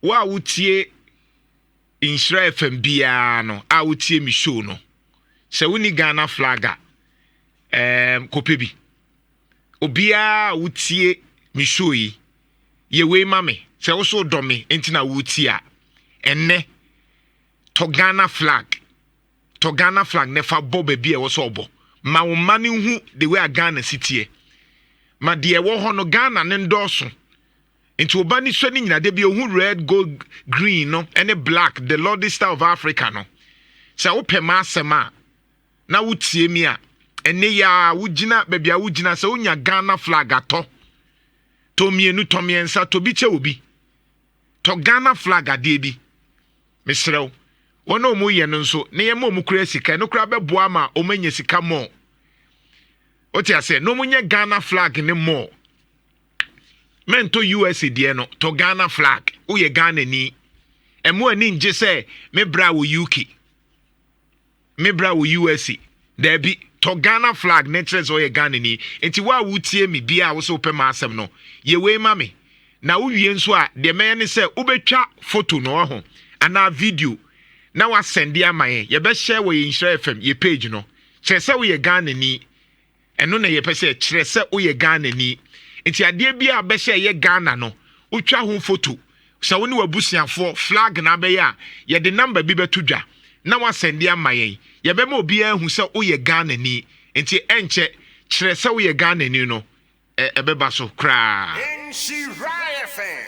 Wo a wotie Nhyira FM biara no a wotie me show no, sɛ wonni Ghana flag a, kɔpɛ bi. Obiara a wotie me show yi, yɛ wei ma me. Sɛ wo so dɔ me nti na wotie a, ɛnnɛ tɔ Ghana flag. Tɔ Ghana flag na fa bɔ baabi a ɛwɔ sɛ ɔbɔ. Ma wo mma no hu the way a Ghana si teɛ. Ma deɛ ɛwɔ hɔ no Ghana ne ndɔɔso. Nti wo ba ne sua ne nyina da bi ohu red, gold, green no ɛne black, the Lord's Star of Africa no. Sɛ wopɛ m'asɛm a na wotie mi a, ɛnɛ yi a wogyina baabi a wogyina sɛ wonya Ghana flag atɔ, tɔ mmienu, tɔ mmiɛnsa, tɔ bi kyɛ obi, tɔ Ghana flag adeɛ bi. Mesrɛ wo, wɔn a wɔn yɛ no nso ne yɛn ma wɔn kura sika ɛno kura bɛboa ma wɔn anya sika mɔ. Wote aseɛ? Na wɔn nyɛ Ghana flag ne mɔ. Mɛntɔ USA deɛ no, tɔ Ghana flag. Woyɛ Ghana ni, ɛmo ani ngye sɛ me bra wɔ UK, me bra wɔ USA. Daabi, tɔ Ghana flag ne kyerɛ sɛ ɔyɛ Ghana ni. Nti wo a wotie me bia a wo sɛ wopɛ ma asɛm no, yɛ wei ma me. Na wowie nso a, deɛ mɛyɛ ne sɛ wobɛtwa photo no ɔho anaa video na wasɛnde ama yɛn. Yɛbɛhyɛ wɔ yɛn Nhyira FM yɛ page no. Kyerɛ sɛ woyɛ Ghana ni. Ɛno na yɛpɛ sɛ kyerɛ sɛ woyɛ Ghana ni. Nti adeɛ bi a bɛhyɛ ɛyɛ Ghana no, wotwa ho photo sɛ wo ne w'abusuafoɔ flag na abɛyɛ a, yɛde number bi bɛto dwa na wasɛnde ama yɛn. Yɛbɛma obiara ahu sɛ woyɛ Ghana ni. Nti ɛnkyɛ kyerɛ sɛ woyɛ Ghana ni no, ɛbɛba so koraa. Nhyira FM.